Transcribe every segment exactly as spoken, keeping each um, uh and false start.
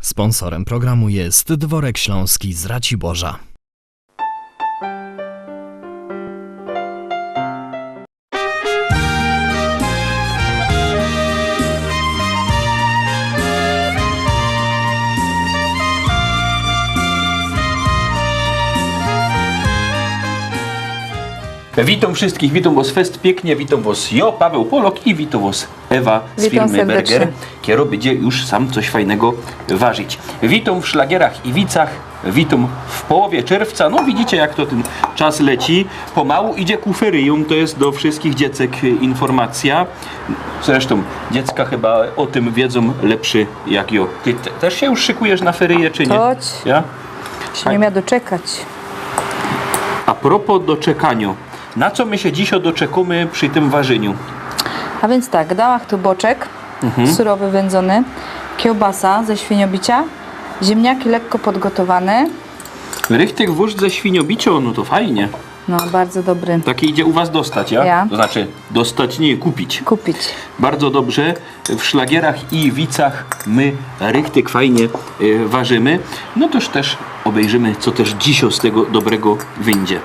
Sponsorem programu jest Dworek Śląski z Raciborza. Witōm wszystkich, witōm wos fest piyknie, witōm wos jo, Paweł Polok i witōm wos Ewa z Witōm firmy serdecznie. Berger, kero bydzie już sam coś fajnego warzić. Witōm w szlagierach i wicach, witōm w połowie czerwca. No widzicie, jak to tyn czas leci. Pomału idzie ku feryjōm, to jest do wszystkich dziecek, y, informacja. Zresztōm dziecka chyba ô tym wiedzōm lepszy jak jo. Ty te-, też sie już szykujesz na feryje, czy nie? Chodź. Ja? Się nie miała doczekać. A propos doczekaniŏ, na co my sie dzisiŏ doczekōmy przi tym warzyniu? A więc tak, dałach tu boczek, mhm, surowy, wędzony, kiełbasa ze świniobicia, ziemniaki lekko podgotowane. Richtig wurst ze świniobiciŏ, no to fajnie. No, bardzo dobry. Taki idzie u was dostać, ja? Ja. To znaczy, dostać nie, kupić. Kupić. Bardzo dobrze. W szlagierach i wicach my richtig fajnie, e, warzymy. No toż też obejrzymy, co też dzisiŏ z tego dobrego wyńdzie.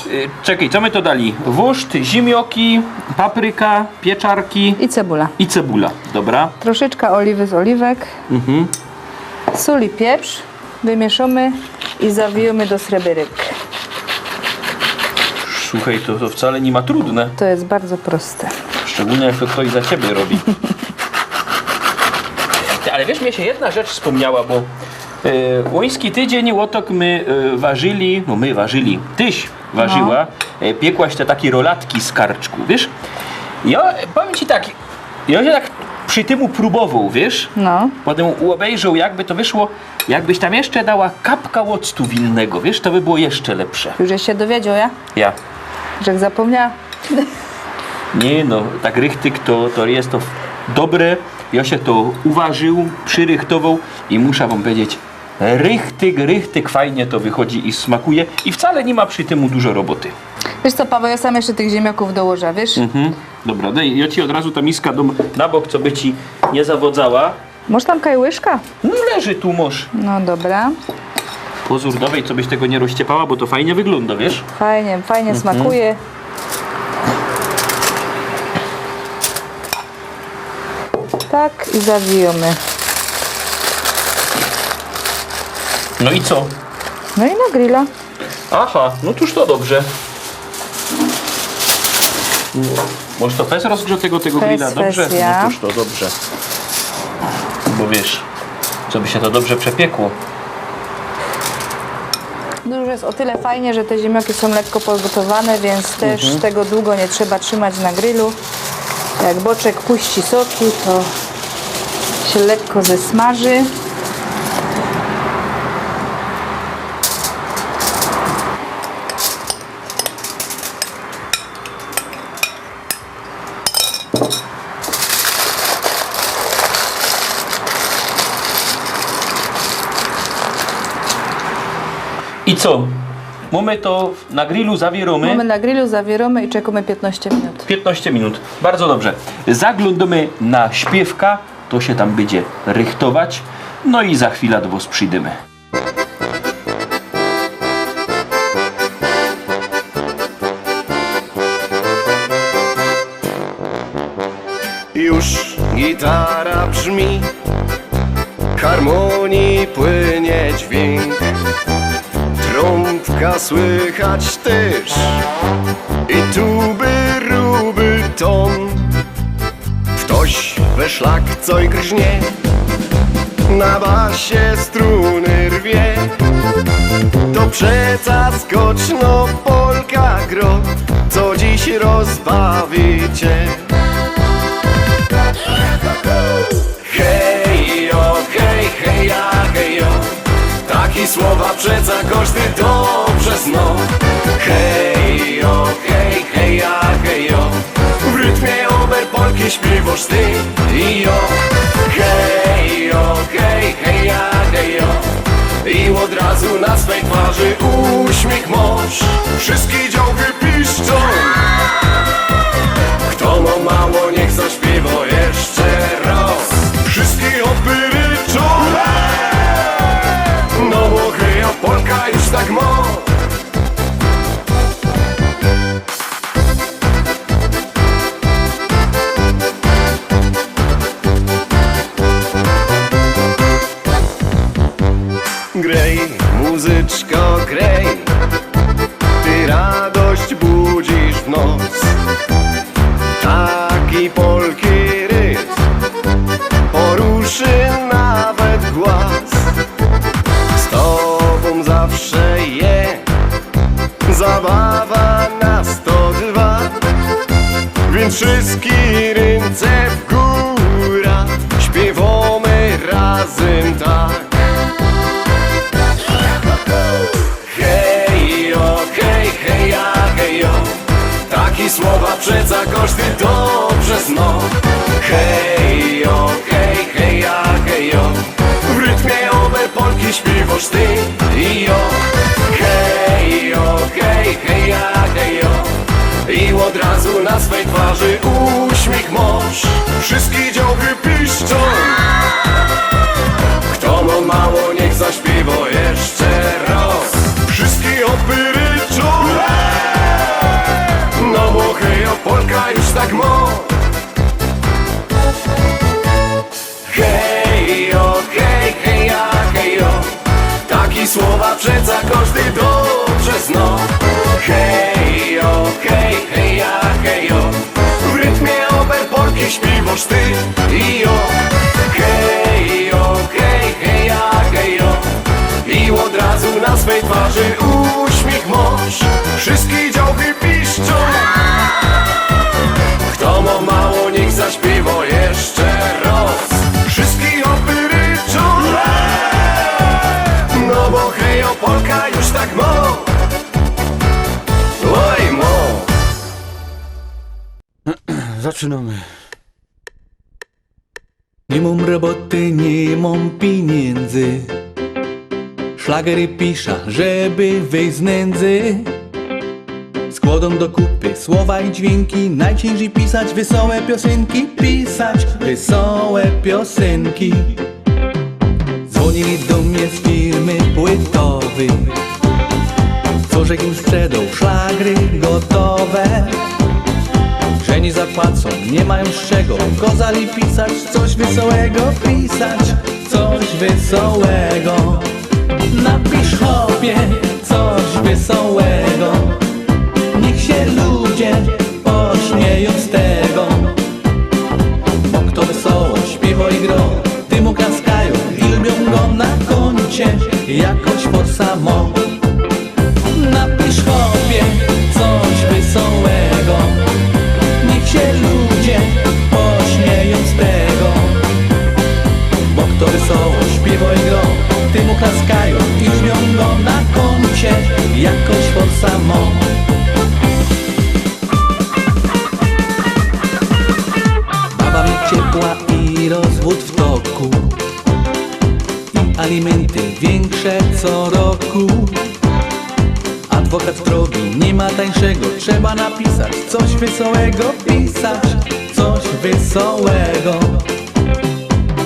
E, czekej, co my to dali? Wurst, zimioki, papryka, pieczarki. I cebula. I cebula, dobra. Troszeczkę oliwy z oliwek. Mhm. Sól i pieprz. Wymieszōmy i zawijōmy do sreberyk. Słuchej, to, to wcale niy ma trudne. To jest bardzo proste. Szczególnie jak to ktoś za ciebie robi. Ty, ale wiysz, mi sie jedna rzecz spōmniała, bo, e, ôński tydziyń ôtok my, e, warzyli, no my warzyli, tyś warzyła, no, e, piekłaś te takie rolatki z karczku, wiysz? Jŏ, powiym ci tak, jŏ sie tak przi tymu prōbowoł, wiysz? No. Potym ôbejrzoł, jakby to wyszło, jakbyś tam jeszcze dała kapka ôctu winnego, wiysz, to by było jeszcze lepsze. Już żeś sie dowiedzioł, ja? Ja. Żech zapōmniała. Niy, no, tak richtig to, to jest to dobre. Jŏ sie to uwarził, przirychtowoł i muszã wōm pedzieć, richtig, richtig fajnie to wychodzi i smakuje i wcale niy ma przi tymu dużo roboty. Wiysz co, Paweł, jŏ sam jeszcze tych ziemniŏkōw dołożã, wiysz? Mhm. Dobra, dej, jŏ ci ôd razu ta miska dōm na bok, co by ci niy zawodzała. Może tam kaj łyżka? No, leży tu, mosz. No dobra. Pozōr, dŏwej, co byś tego niy rozciepała, bo to fajnie wyglōndo, wiysz? Fajnie, fajnie smakuje. Tak, i zawijōmy. No i co? No i na grilla. Aha, no cōż, to dobrze. Może to fest rozgrzeje tego, tego grilla? Fest, dobrze? Fest, ja. No cōż, to dobrze. Bo wiysz, co by sie to dobrze przepiekło. No już jest o tyle fajnie, że te ziemniaki są lekko podgotowane, więc też tego długo nie trzeba trzymać na grillu. Jak boczek puści soki, to się lekko zesmaży. I co? Mōmy to na grillu, zawiyrōmy? Mōmy na grillu, zawiyrōmy i czekōmy piętnaście minut. Piętnaście minut. Bardzo dobrze. Zaglōndōmy na śpiywka, to sie tam bydzie rychtować. No i za chwila do wos przidymy. Już gitara brzmi, harmonii płynie dźwięk. Trąbka słychać też i tuby, ruby ton. Ktoś we szlagcoj grznie, na basie struny rwie. To przeca skoczno polka gro, co dziś rozbawi cie. Hej, jo, hej, hej, ja, hej, jo. Taki słowa przeca kożdy dobrze zno. Hej, jo, hej, hej, ja, hej, jo. W rytmie ober polki śpiywosz ty i jo. Hej, jo, hej, hej, ja, hej, jo. I ôd razu na swej twarzy uśmiech mosz. Wszyjske dziołchy piszczōm. Chto mŏ mało, niych zaśpiywŏ jeszcze rŏz. Wszyjske ôpy ryczōm. Grej, muzyczko, grej, ty radość budzisz w nos. Taki polki rytm poruszy nawet głaz. Z tobą zawsze je zabawa na sto dwa. Więc wszystkie ręce w górę, śpiewamy razem tak. Hej, jo, hej, hej, ja, hej, jo. Takie słowa przeca każdy dobrze zna. Hej, jo, hej, hej, ja, hej, jo. W rytmie ober polki śpiewasz ty i ja. Hej, jo, hej, hej, ja, hej, jo. I od razu na swej twarzy uśmiech masz. Wszystkie dziołchy piszczą. Kto ma mało, niech zaśpiewa jeszcze raz. Wszystkie chopy ryczą. No bo hej, jo, polka już tak ma. Hej, jo, hej, hej, ja, hej, jo. Takie słowa przeca każdy dobrze zna. Hej, jo, hej, hej, ja, hej, jo. W rytmie ober polki śpiewasz ty i ja. Hej, jo, hej, hej, ja, hej, jo. I od razu na swej twarzy uśmiech masz. Wszystkie dziołchy piszczą. Kto ma mało, niech zaśpiewa jeszcze raz. Wszystkie chopy ryczą. No bo hej, jo, polka już tak ma. Oj, mo. Zaczynamy. Nie mam roboty, nie mam pieniędzy. Szlagery piszã, żeby wyjść z nędzy. Składam do kupy słowa i dźwięki. Najciężej pisać wesołe piosenki. Pisać wesołe piosenki. Dzwonili do mnie z firmy płytowej, co żech im sprzedał szlagry gotowe. Że nie zapłacą, nie mają z czego. Kazali pisać coś wesołego, pisać coś wesołego. Napisz, chopie, coś wesołego, niech się ludzie pośmieją z tego. Bo kto wesoło śpiewa i gra, tym mu klaskają i lubią go. Na koncie jakoś forsa ma. Napisz, chopie, coś wesołego, niech się ludzie pośmieją z tego. Bo kto wesoło śpiewa i gra, tym mu klaskają i lubią go. Na koncie jakoś forsa ma. Baba mnie ciepła i rozwód w toku, i alimenty większe co roku. Adwokat drogi, nie ma tańszego, trzeba napisać coś wesołego, pisać coś wesołego.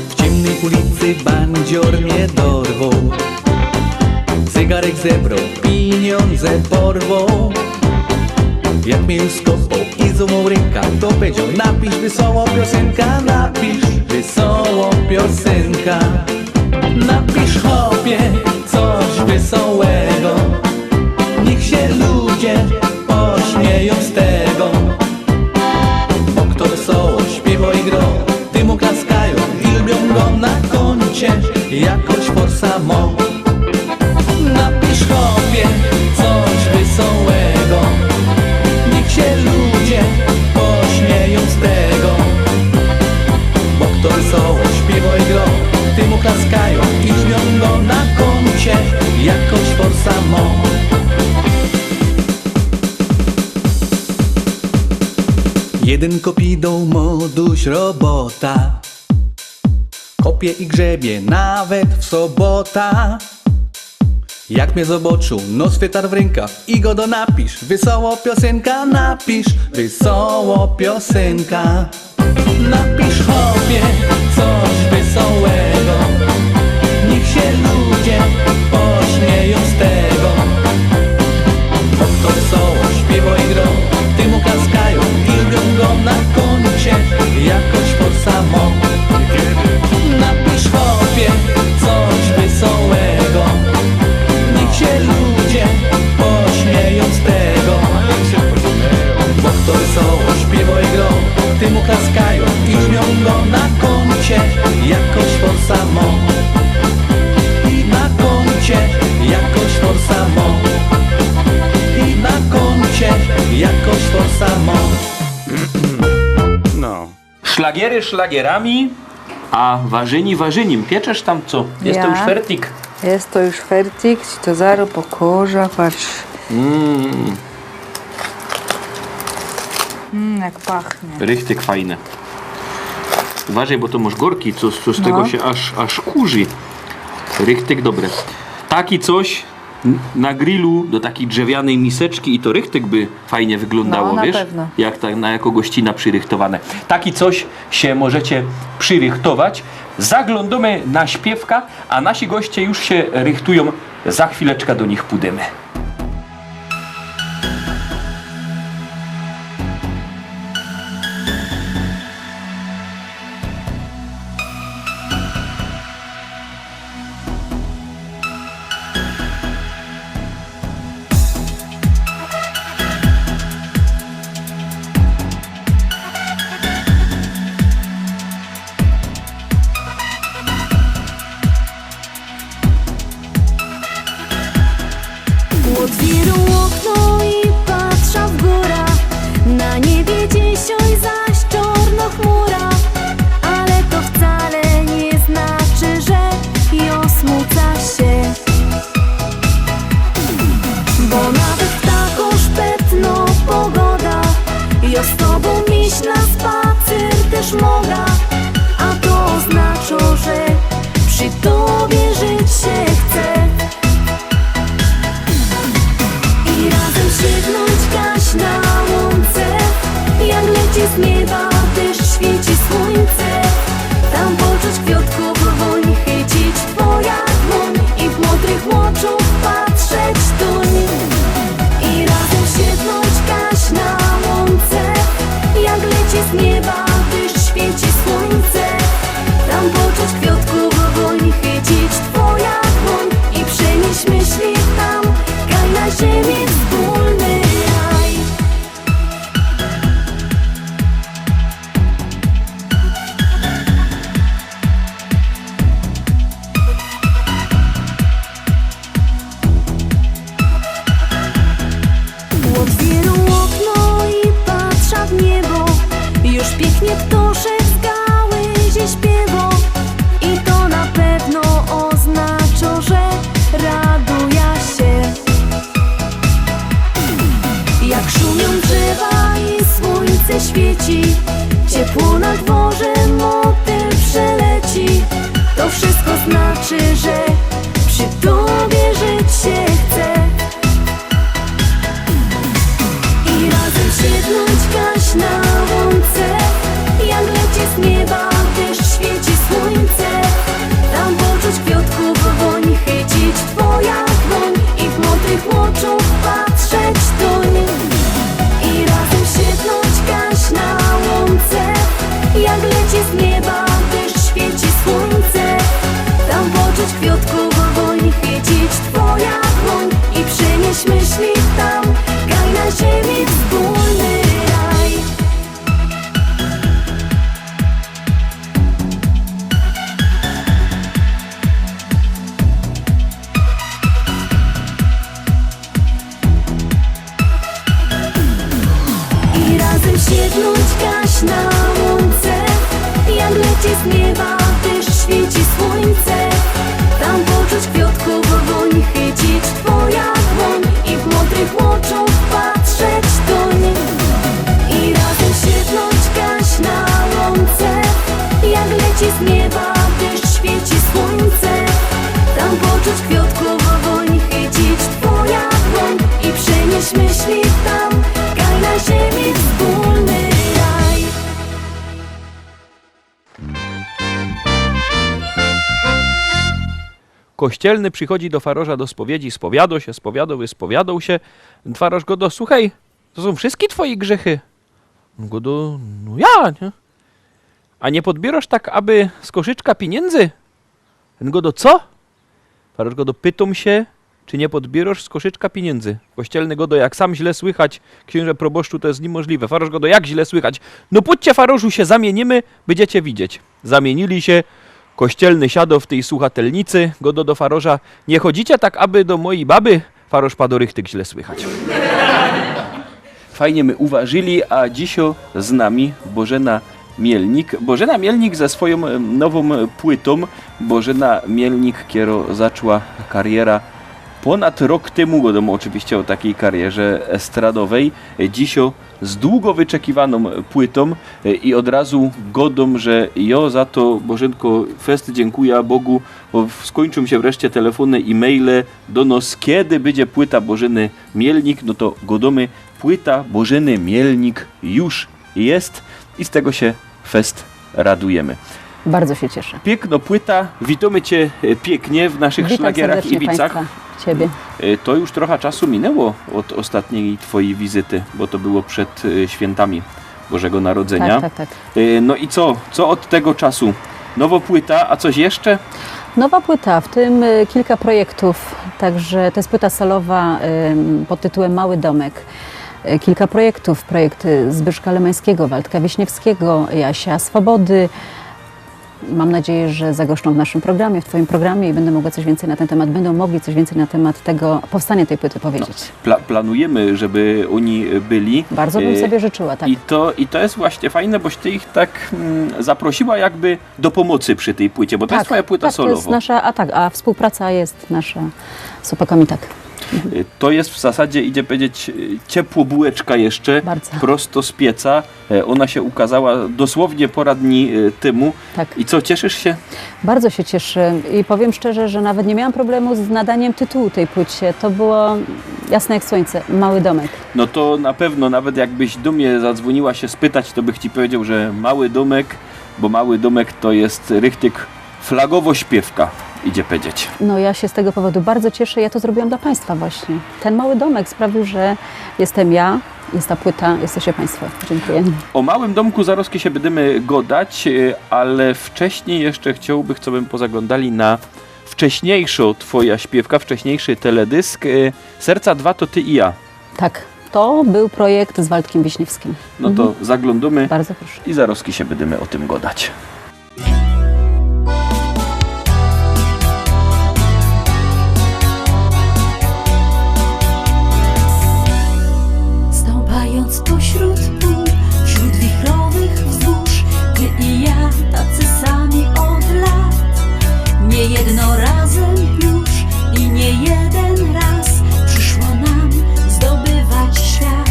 W ciemnej ulicy bandzior mnie dorwał, zegarek zebrał, pieniądze porwał. Jak mnie już skopał i złamał ręka, to powiedział: napisz wesołą piosenka, napisz wesołą piosenka. Napisz, chopie, coś wesołego, niech się ludzie pośmieją z tego. Bo kto wesoło śpiewa i gra, tym mu klaskają i lubią go. Na koncie jakoś forsa ma. Napisz, chopie, coś wesołego, niech się ludzie pośmieją z tego. Bo kto wesoło śpiewa i gra, tym mu klaskają i lubią go. Na koncie jakoś forsa ma. Jeden kopidoł ma dość robota, kopie i grzebie nawet w sobota. Jak mnie zobaczył, no, chwytar w rękaw i gada: napisz wesołą piosenka, napisz wesołą piosenka. Napisz, chopie, coś wesołego, niech się ludzie pośmieją z tego. Bo kto wesoło śpiewa i gra, tym mu klaskają i lubią go. Na koncie jakoś forsa ma. Napisz, chopie, coś wesołego, Szlagiery szlagierami, a warzyni warzynim. Pieczesz tam co? Jest to już fertig? Jest to już fertig, ci to zaro pokoża, patrz. Mm. Mm, jak pachnie. Richtig fajne. Uważaj, bo to masz gorki, co, co z tego się aż, aż kurzi. Richtig dobre. Taki coś n- na grillu do takiej drzewianej miseczki i to richtig by fajnie wyglądało, No, na wiesz? Pewno. Jak tak na jako gościna przyrychtowane. Taki coś się możecie przyrychtować. Zaglądamy na śpiewka, a nasi goście już się rychtują. Za chwileczkę do nich pójdziemy. Otwieram okno i patrzę w górę. Na niebie dzisiaj zaś czarna chmura, ale to wcale nie znaczy, że ja smucę się. Bo nawet w taką szpetną pogodę ja z tobą iść na spacer też mogę, a to oznacza, że przy tobie żyć się chce. I razem siegnąć gaś na łące, jak leci z nieba deszcz, świeci słońce. Tam poczuć kwiatków woń, chycić twoja dłoń i w mądrych oczach patrzeć do niej. I razem siegnąć gaś na łące, jak leci z nieba deszcz, świeci słońce. Tam poczuć kwiatków woń, chycić twoja dłoń i przenieść myśli tam, kaj na ziemi wspólny raj. Otwieram okno i patrzę w niebo. Już pięknie ptaszek z gałęzi śpiewa. I to na pewno oznacza, że raduję się. Jak szumią drzewa i słońce świeci, ciepło na dworze motyl przeleci. To wszystko znaczy, że przy tobie żyć się chce. I razem siegnąć gaś na łące, jak leci z nieba deszcz, świeci słońce. Tam poczuć kwiatków woń, chycić twoja dłoń i w mądrych oczach patrzeć do niej. I razem siegnąć gaś na łące, jak leci z nieba deszcz, świeci słońce. Tam poczuć kwiatków woń, chycić twoja dłoń i przenieść myśli tam, kaj na ziemi wspólny raj. I razem siegnąć gaś na łące, jak leci z nieba deszcz, świeci słońce. Tam poczuć kwiatków woń, chycić twoja dłoń i w mądrych oczach patrzeć do niej. I razem siegnąć gaś na łące, jak leci z nieba deszcz, świeci słońce. Tam poczuć kwiatków woń, chycić twoja dłoń i przenieść myśli tam, kaj na ziemi wspólny raj. Kościelny przychodzi do faroża do spowiedzi, spowiado się, spowiadoł, wyspowiadoł się. Faroż go do, słuchaj, to są wszystkie twoje grzechy. On go do, no ja, nie? A nie podbierasz tak, aby z koszyczka pieniędzy? Ten godo, co? Farosz godo, pytōm sie, czy nie podbierasz z koszyczka pieniędzy. Kościelny godo, jak sam źle słychać, księże proboszczu, to jest niemożliwe. Farosz godo, jak źle słychać? No pódźcie, faroszu, sie zamienimy, bydziecie widzieć. Zamienili sie, kościelny siado w tyj słuchatelnicy, godo do farosza, nie chodzicie tak, aby do mojij baby? Farosz pado, richtig źle słychać. Fajnie my uważyli, a dzisiej z nami Bożena Mielnik. Bożyna Mielnik ze swojōm, e, nowōm płytōm. Bożyna Mielnik, kiero zaczła kariera pōnad rok tymu, godōm ôczywiście ô takij karierze estradowej. E, dzisiŏ z dugo wyczekiwanōm płytōm, e, i ôd razu godōm, że jŏ za to, Bożynko, fest dziynkujã Bogu, bo w-, skōńczōm sie wreszcie telefōny i maile do nos, kedy bydzie płyta Bożyny Mielnik, no to godōmy, płyta Bożyny Mielnik już jest i z tego sie fest radujymy. Bardzo się cieszę. Piykno płyta, witōmy cie, e, piyknie w naszych szlagierach i wicach. Witam serdecznie państwa, ciebie. E, to już trocha czasu minęło ôd ôstatnij twojij wizyty, bo to było przed, e, świyntami Bożego Narodzynia. Tak, tak, tak. E, no i co? Co ôd tego czasu? Nowo płyta, a coś jeszcze? Nowa płyta, w tym, e, kilka projektów, także to jest płyta solowa, em, pod tytułem Mały Domek. E, kilka projektów, projekt, e, Zbyszka Lemańskiego, Waldka Wiśniewskiego, Jasia Swobody. Mam nadzieję, że zagoszczą w naszym programie, w twoim programie i będę mogła coś więcej na ten temat, będą mogli coś więcej na temat tego powstania tej płyty powiedzieć. No, pla-, planujymy, żeby ôni, e, byli. Bardzo bym, e, sobie życzyła, tak. I to, i to jest właśnie fajne, boś ty ich tak, mm, zaprosiła jakby do pomocy przy tej płycie, bo to jest twoja płyta solowo. Tak, tak, to jest nasza, a tak, a współpraca jest nasza z chłopakami, tak. E, to jest w zasadzie, idzie powiedzieć, e, ciepło bułeczka jeszcze, bardzo, prosto z pieca. E, ona się ukazała dosłownie pora dni, e, temu. Tak. I co, cieszysz się? Bardzo się cieszę i powiem szczerze, że nawet nie miałam problemu z nadaniem tytułu tej płycie. To było jasne jak słońce, Mały Domek. No to na pewno, nawet jakbyś do mnie zadzwoniła się spytać, to bych ci powiedział, że Mały Domek, bo Mały Domek to jest richtig flagowo śpiewka, idzie powiedzieć. No, ja się z tego powodu bardzo cieszę. Ja to zrobiłam dla państwa właśnie. Ten mały domek sprawił, że jestem ja, jest ta płyta, jesteście państwo. Dziękuję. Ô Małym Domku zarŏzki sie bydymy godać, e, ale wcześnij jeszcze chciołbych, co bym pozaglōndali na wcześniejszŏ twoja śpiewka, wcześniejszy teledysk, e, Serca dwa to ty i ja. Tak, to był projekt z Waldkiem Wiśniewskim. No to zaglōndōmy. Bardzo proszę. I zarŏzki sie bydymy ô tym godać. Stąpając pośród pól, wśród wichrowych wzgórz, ty i ja tacy sami od lat. Nie jedno razem już i nie jeden raz przyszło nam zdobywać świat.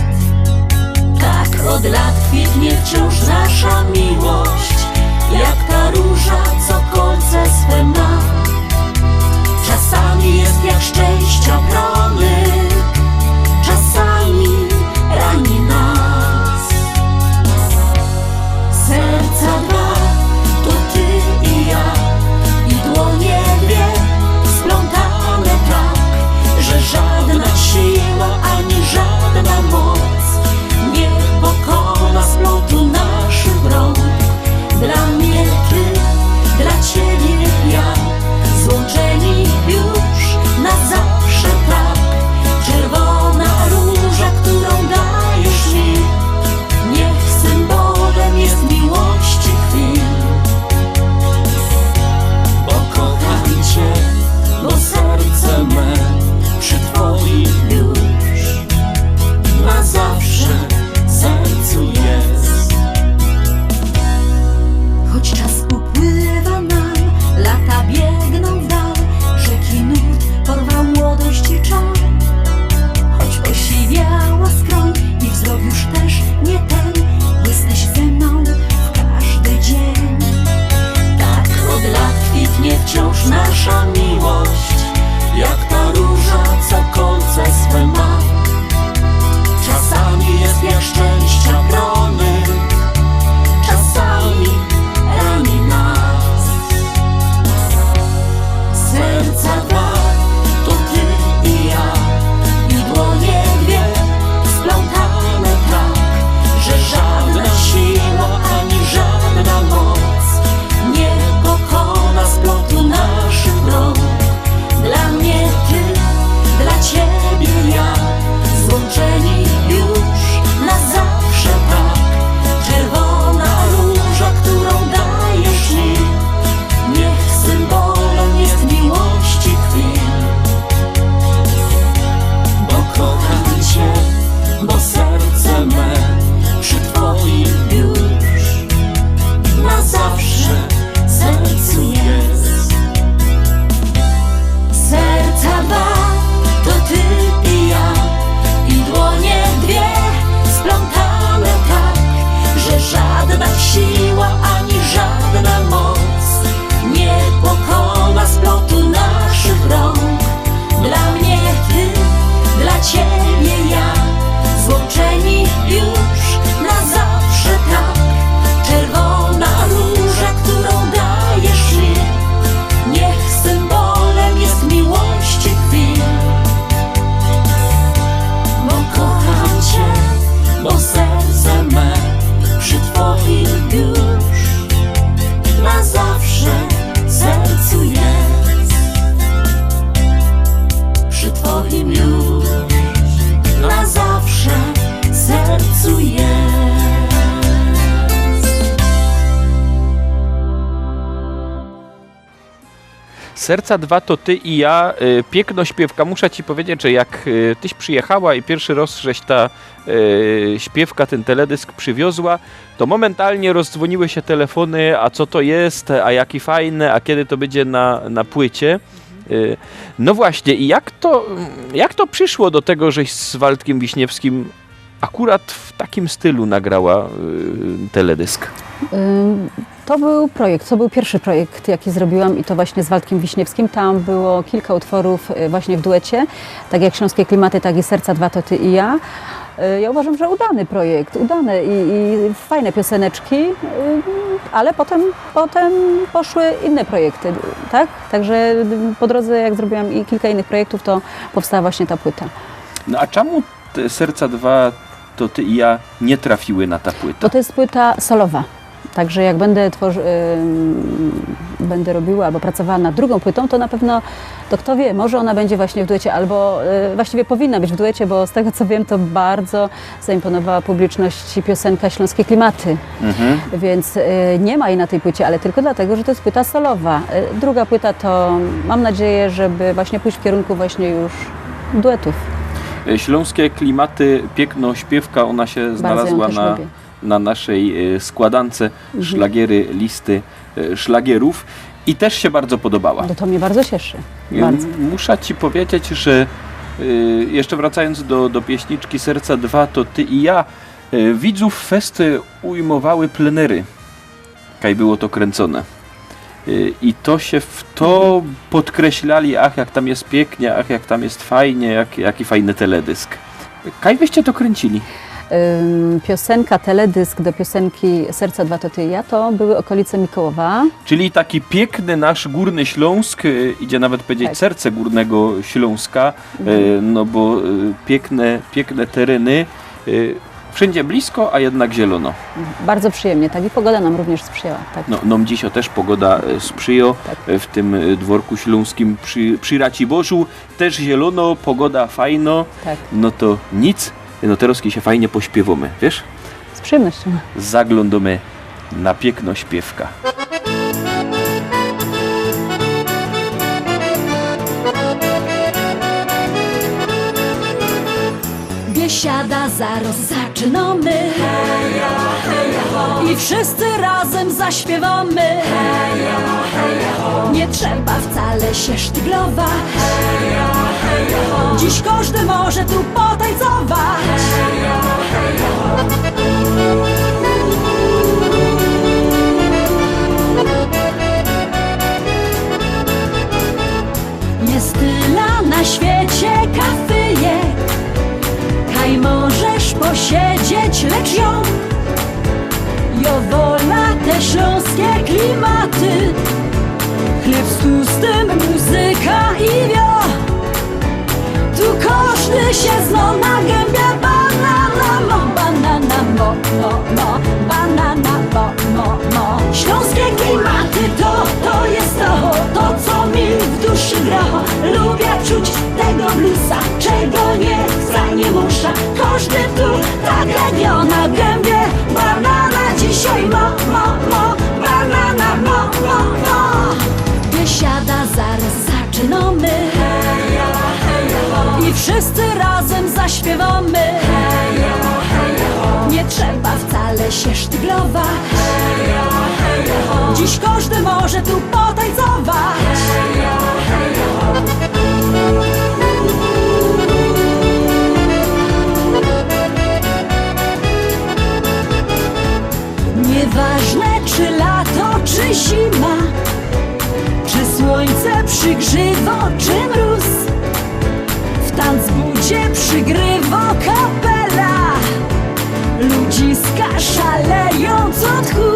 Tak od lat kwitnie wciąż nasza miłość. Serca dwa to ty i ja, y, piykno śpiywka. Muszã ci pedzieć, że jak, y, tyś przijechała i piyrszy roz żeś ta, y, śpiywka, tyn teledysk przywiozła, to momentalnie rozdzwōniły sie telefōny, a co to je, a jaki fajny, a kedy to bydzie na, na płycie. Y, no właśnie, i jak to, jak to prziszło do tego, żeś z Waldkiym Wiśniewskim akurat w takim stylu nagrała, y, teledysk? Ym, to bōł projekt, to bōł piyrszy projekt, jaki zrobiłam i to właśnie z Waldkiem Wiśniewskim. Tam było kilka utworów, y, właśnie w duecie, tak jak Ślōnskie Klimaty, tak i Serca dwa to ty i ja. Y, ja uważam, że udany projekt, udany i, i fajne pioseneczki, y, ale potem, potem poszły inne projekty, tak? Także po drodze, jak zrobiłam i kilka innych projektów, to powstała właśnie ta płyta. No a czemu te Serca dwa to ty i ja nie trafiły na ta płyta? Bo to jest płyta solowa. Także jak będę, tworzy, ym, będę robiła albo pracowała nad drugą płytą, to na pewno, to kto wie, może ona będzie właśnie w duecie, albo, y, właściwie powinna być w duecie, bo z tego co wiem, to bardzo zaimponowała publiczności piosenka Śląskie Klimaty. Więc, y, nie ma jej na tej płycie, ale tylko dlatego, że to jest płyta solowa. Y, druga płyta to mam nadzieję, żeby właśnie pójść w kierunku właśnie już duetów. Y, Śląskie Klimaty, piykno śpiywka, ona sie Bardzo ją znalazła też na, lubię. na naszej, y, składance szlagiery, listy, y, szlagierōw i też sie bardzo podobała. No to mnie bardzo cieszy. Y, Bardzo. Muszã ci pedzieć, że, y, jeszcze wracajōnc do, do pieśniczki Serca dwa to ty i ja, y, widzōw fest, y, ujmowały plenery, kaj było to kręcōne. Y, I to sie w to podkreślali, ach, jak tam je piyknie, ach, jak tam je fajnie, jak, jaki fajny teledysk. Kaj wyście to kręcili? Ym, piosenka, teledysk do piosenki Serca dwa to ty i ja, to były okolice Mikołowa. Czyli taki piykny nasz Górny Śląsk, y, idzie nawet pedzieć Tak. serce Górnego Śląska, y, no bo, y, piykne, piykne tereny, y, wszyndzie blisko, a jednak zielono. Bardzo przyjemnie, tak, i pogoda nam również sprzyjała, tak. No, nōm dzisiej też pogoda, y, sprzyjo, Tak. y, w tym, y, dworku ślōnskim przi, przi Raciborzu, też zielono, pogoda fajno, Tak. No to nic, no terŏz sie fajnie pośpiywōmy, wiysz? Z przyjemnością. Zaglōndōmy na piykno śpiywka. Biesiada zarŏz zaczynōmy. I wszyscy razym zaśpiywōmy. Nie trzeba wcale sie sztyglować. Dziś kożdy może tu potańcować. Jest tela na świecie kafyjek, kaj możesz posiedzieć, lecz jŏ, jŏ wola te ślōnskie klimaty. Chlyb z tustym, muzyka i wio. Tu kożdy sie zno na gębie. Banana mo, banana mo, mo, mo, banana mo, mo, mo. Ślōnskie klimaty to, to jest to, to co mi w duszy gro. Lubiã czuć tego bluesa, czego nie chcã, nie muszã. Kożdy tu tak jak jŏ na gębie. Banana dzisiej mo, mo, mo, banana mo, mo, mo. Biesiada zarŏz zaczynōmy. I wszyscy razym zaśpiywōmy. Nie trzeba wcale sie sztyglować. Dziś kożdy może tu potańcować. Nieważne czy lato, czy zima, czy słōńce przigrzywŏ, czy mrōz. W tanc budzie przygrywŏ kapela. Ludziska szalejōm co tchu.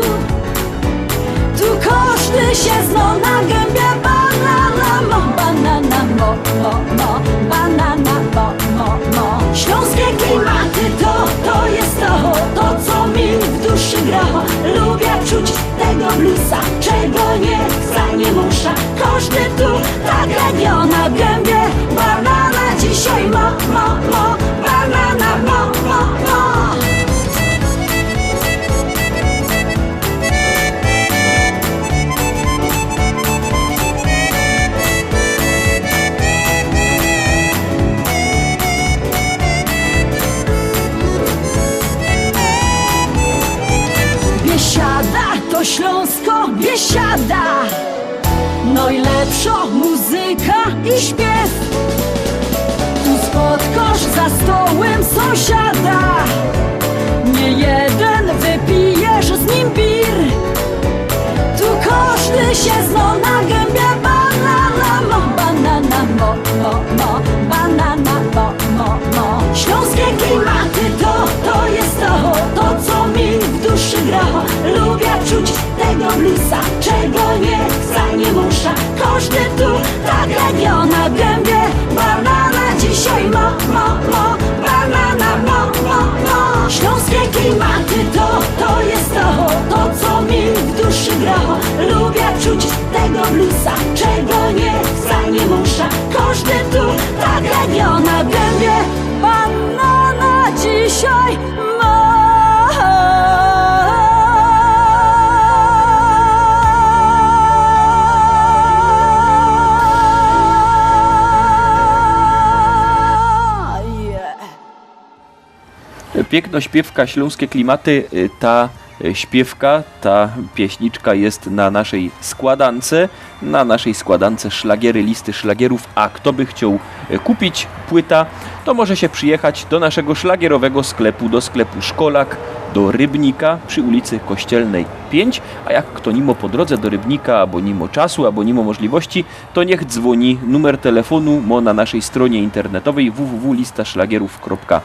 Tu kożdy sie zno na gębie. Banana mo, banana mo, mo, mo, banana mo, mo, mo. Ślōnskie klimaty to, to jest to, to co mi w duszy gro. Lubiã czuć tego bluesa, czego nie chcã, nie muszã. Kożdy tu tak jak jŏ na gębie. Banana dzisiej mo, mo, mo, banana mo, mo, mo. Tu spotkosz za stołym sōsiada. Niy jedyn wypijesz z nim bir. Tu kożdy sie zno na gębie. Banana mo, banana mo, mo, mo, banana mo, mo, mo. Ślōnskie klimaty to, to je to, to co mi w duszy gra. Lubiã czuć tego bluesa, czego niy chca, niy musza. Kożdy tu tak jak jŏ na gębie. Banana dzisiej mo, mo, mo, banana mo, mo, mo. Ślōnskie klimaty to, to je to, to co mi w duszy gra. Lubiã czuć tego bluesa, czego niy chca, niy musza. Kożdy tu tak jak jŏ na gębie. Banana dzisiej mo. Piykno śpiywka, ślōnskie klimaty, y, ta, y, śpiywka, ta pieśniczka je na naszyj składance, na naszyj składance szlagiery, listy szlagierōw, a fto by chcioł, y, kupić płyta, to może sie przijechać do naszego szlagierowego sklepu, do sklepu Szkolak, do Rybnika przi ulicy Kościelnej pięć, a jak fto ni mo po drodze do Rybnika, abo ni mo czasu, abo ni mo możliwości, to niych dzwōni, numer telefōnu mo na naszyj strōnie internetowyj w w w lista szlagierōw kropka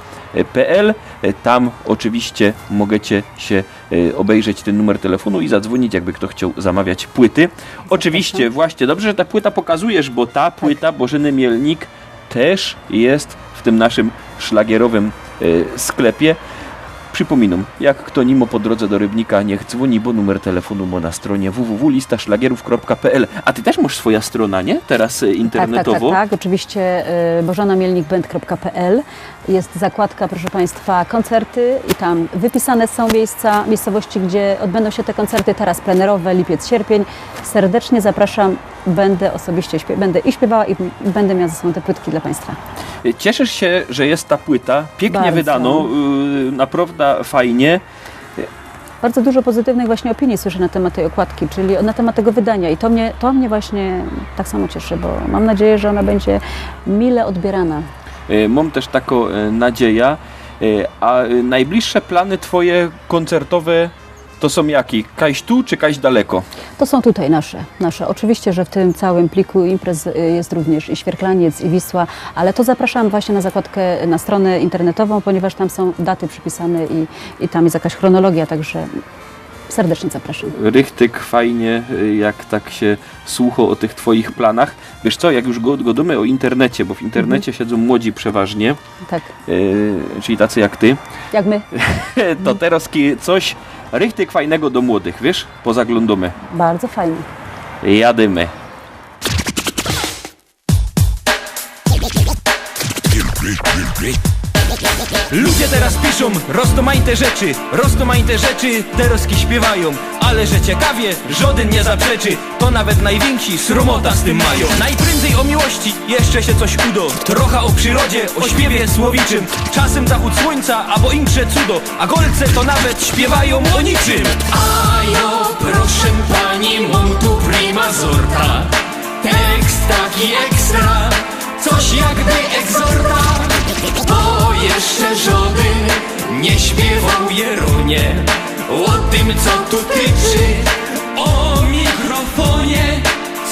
p l. Tam ôczywiście możecie sie, e, ôbejrzeć tyn numer telefōnu i zadzwōnić, jakby fto chcioł zamawiać płyty. Ôczywiście, właśnie, dobrze, że ta płyta pokazujesz, bo ta płyta Bożyny Mielnik tyż je w tym naszym szlagierowym, e, sklepie. Przipōminōm, jak fto ni mo po drodze do Rybnika, niych dzwōni, bo numer telefōnu mo na strōnie w w w lista szlagierōw kropka p l. A ty tyż mosz swoja strōna, nie? Terŏz, e, internetowŏ. Tak, tak, tak, tak. Oczywiście, y, bożena mielnik band kropka p l. Jest zakładka, proszę Państwa, koncerty i tam wypisane są miejsca, miejscowości, gdzie odbędą się te koncerty. Teraz plenerowe, lipiec, sierpień. Serdecznie zapraszam. Będę osobiście śpie- będę i śpiewała, i będę miała ze sobą te płytki dla Państwa. Cieszysz się, że jest ta płyta, piyknie wydano, y, naprŏwdã fajnie. Bardzo dużo pozytywnych właśnie opinii słyszę na temat tej okładki, czyli na temat tego wydania i to mnie, to mnie właśnie tak samo cieszy, bo mam nadzieję, że ona będzie mile odbierana. Y, mōm tyż takõ, y, nadzieja. Y, a, y, nojbliższe plany twoje koncertowe to sōm jaki? Kajś tu czy kajś daleko? To są tutaj nasze, nasze. Oczywiście, że w tym całym pliku imprez, y, jest również i Świerklaniec, i Wisła, ale to zapraszam właśnie na zakładkę, na stronę internetową, ponieważ tam są daty przypisane i, i tam jest jakaś chronologia, także serdecznie zapraszam. Richtig fajnie, y, jak tak sie słuchŏ ô tych twojich planach. Wiysz co, jak już gŏ-, gŏdōmy ô internecie, bo w internecie siedzōm młodzi przeważnie, Tak, y, czyli tacy jak ty, jak my. to terŏz ki-, coś richtig fajnego do młodych, wiysz? Pozaglōndōmy. Bardzo fajnie. Jadymy. Ludzie teraz piszą roztomajte rzeczy, roztomajte rzeczy terŏzki śpiywajōm. Ale że ciekawie, żodyn niy zaprzeczy, to nawet nojwiynkszy sromota z tym majōm. Nojprędzyj ô miłości jeszcze sie coś udŏ. Trocha ô przirodzie, ô śpiewie słowiczym. Czasym zachōd słōńca abo insze cudo. A golce to nawet śpiywajōm ô niczym. A jo, proszã pani, mōm tu prima zorta. Tekst taki ekstra, coś jakby egzorta. Bo jeszcze żodyn niy śpiewoł, Jeronie, ô tym, co tu tyczy, ô mikrofōnie.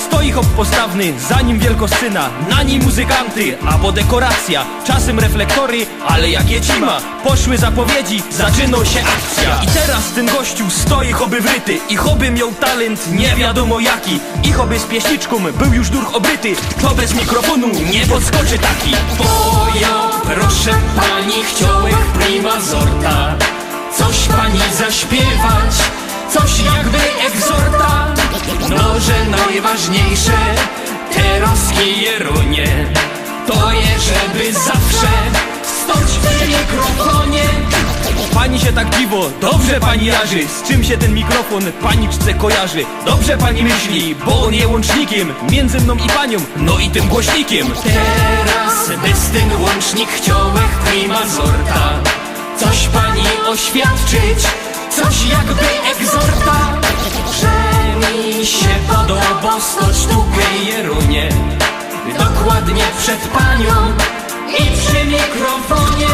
Stoi chop postawny, za nim wielkŏ scena, na nij muzykanty abo dekoracyjŏ. Czasym reflektory, ale jak je cima, poszły zapowiedzi, zaczynŏ sie akcyjŏ. I terŏz tyn gościu stoi choby wryty i choby mioł talynt niy wiadōmo jaki. I choby z pieśniczkōm bōł już durch ôbryty, to bez mikrofōnu niy podskoczy taki. Bo jo, proszã pani, chciołech prima zorta coś pani zaśpiewać, coś jakby egzorta. No, że nojważniyjsze terŏzki, Jeronie, to je, żeby zawsze stoć przi mikrofōnie. Pani sie tak dziwŏ, dobrze pani jarzy, z czym sie tyn mikrofōn paniczce kojarzy. Dobrze pani myśli, bo ôn je łōncznikym miyndzy mnōm i paniōm, no i tym głośnikym. Terŏz bez tyn łōncznik chciołech prima zorta coś pani ôświadczyć, coś jakby egzorta. Że mi sie podobŏ stoć tu, Jeronie, Dokładnie przed panią i przy mikrofonie.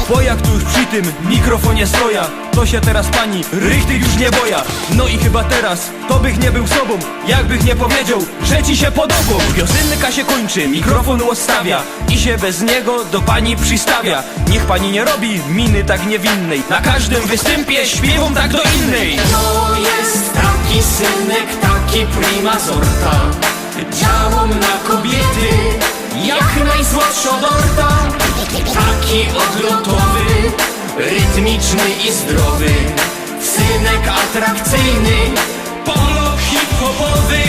Bo jak tu już przy tym mikrofonie stoja, to się teraz pani richtig już nie boja. No i chyba teraz to bych nie był sobą, jakbych nie powiedział, że ci się podoba. Piosynka się kończy, mikrofon odstawia i się bez niego do pani przistawia. Niech pani nie robi miny tak niewinnej. Na każdym występie śpiewam tak do innej. To jest taki synek, taki prima sorta. Działam na kobiety jak najsłodszą dorta. Taki odlotowy, rytmiczny i zdrowy. Synek atrakcyjny, polo hip-hopowy.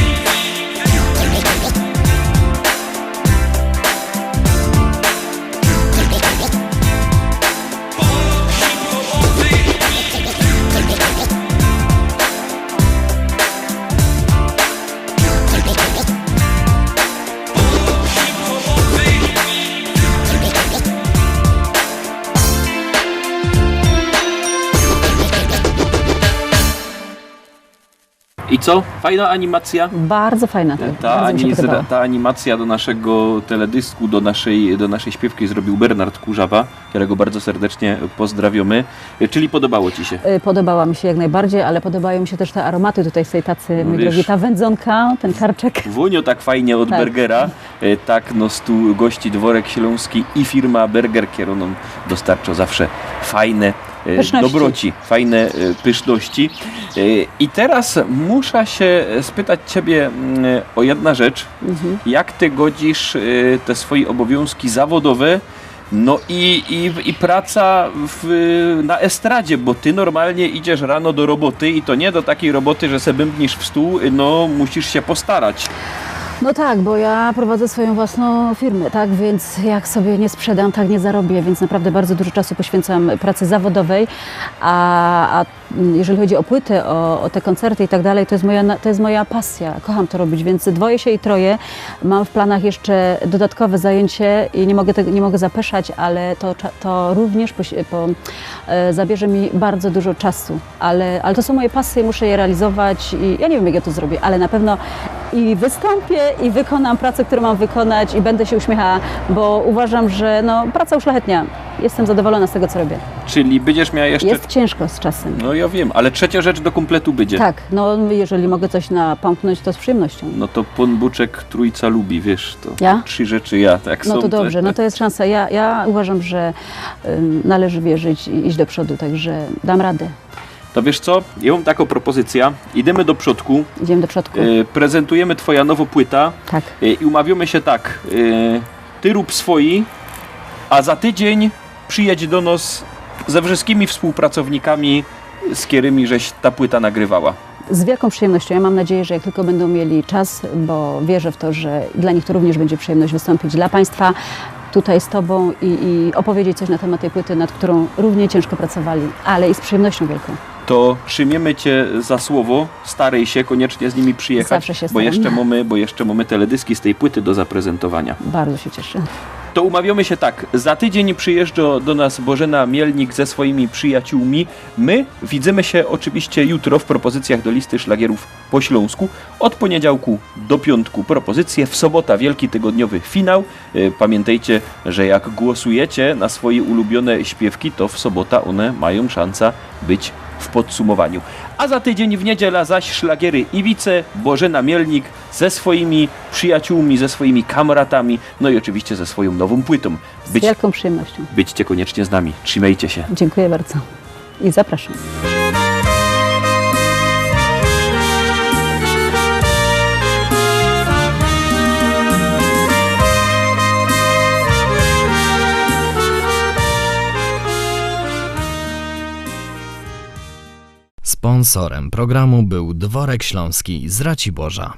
I co? Fajna animacja? Bardzo fajna. Tak. Ta, Bardzo mi się ani, podobała. Ta animacja do naszego teledysku, do naszej, do naszej śpiewki zrobił Bernard Kurzawa, którego bardzo serdecznie pozdrawiamy. E, Czyli podobało Ci się? Y, Podobała mi się jak najbardziej, ale podobają mi się też te aromaty tutaj z tej tacy, mój wiesz. Drogi, ta wędzonka, ten karczek. Włónią tak fajnie od Tak. burgera. E, Tak nos tu gości Dworek Śląski i firma Burger, kierowną dostarczą zawsze fajne e, Pyszności. Dobroci, fajne e, pyszności. E, I teraz muszę się spytać Ciebie mm, o jedna rzecz. Mhm. Jak Ty godzisz e, te swoje obowiązki zawodowe, no i, i, i praca w, na estradzie, bo Ty normalnie idziesz rano do roboty i to nie do takiej roboty, że se bymdnisz w stół, no musisz się postarać. No tak, bo ja prowadzę swoją własną firmę, tak? Więc jak sobie nie sprzedam, tak nie zarobię, więc naprawdę bardzo dużo czasu poświęcam pracy zawodowej, a, a jeżeli chodzi o płyty, o, o te koncerty i tak dalej, to jest, moja, na- to jest moja pasja. Kocham to robić, więc dwoje się i troje. Mam w planach jeszcze dodatkowe zajęcie i nie mogę, tego, nie mogę zapeszać, ale to, cza- to również poś- po, e, zabierze mi bardzo dużo czasu. Ale, ale to są moje pasje, muszę je realizować i ja nie wiem, jak ja to zrobię, ale na pewno i wystąpię, i wykonam pracę, którą mam wykonać, i będę się uśmiechała, bo uważam, że no, praca uszlachetnia. Jestem zadowolona z tego, co robię. Czyli będziesz miała jeszcze... Jest ciężko z czasem. No ja wiem, ale trzecia rzecz do kompletu będzie. Tak, no jeżeli mogę coś napomknąć, to z przyjemnością. No to Pan Buczek trójca lubi, wiesz, to Ja? Trzy rzeczy ja, tak No są to dobrze, te- no to jest szansa. Ja, ja uważam, że ym, należy wierzyć i iść do przodu, także dam radę. To wiesz co, ja mam taką propozycję, idziemy do przodku, Idziemy do przodku. e, prezentujemy twoja nową płyta Tak. e, i umawiamy się tak, e, ty rób swoi, a za tydzień przyjedź do nas ze wszystkimi współpracownikami, z którymi żeś ta płyta nagrywała. Z wielką przyjemnością. Ja mam nadzieję, że jak tylko będą mieli czas, bo wierzę w to, że dla nich to również będzie przyjemność wystąpić dla Państwa tutaj z Tobą i, i opowiedzieć coś na temat tej płyty, nad którą równie ciężko pracowali, ale i z przyjemnością wielką. To trzymamy cię za słowo, staraj się koniecznie z nimi przyjechać, Zawsze się bo staram. jeszcze mamy, bo jeszcze mamy teledyski z tej płyty do zaprezentowania. Bardzo się cieszę. To umawiamy się tak, za tydzień przyjeżdża do nas Bożena Mielnik ze swoimi przyjaciółmi. My widzimy się oczywiście jutro w propozycjach do listy szlagierów po śląsku. Od poniedziałku do piątku propozycje, w sobota wielki tygodniowy finał. E, Pamiętajcie, że jak głosujecie na swoje ulubione śpiewki, to w sobota one mają szansę być w podsumowaniu. A za tydzień w niedzielę zaś szlagiery Iwice, Bożena Mielnik ze swoimi przyjaciółmi, ze swoimi kamratami, no i oczywiście ze swoją nową płytą. Z wielką przyjemnością. Bądźcie koniecznie z nami. Trzymajcie się. Dziękuję bardzo i zapraszam. Sponsorem programu był Dworek Śląski z Raciborza.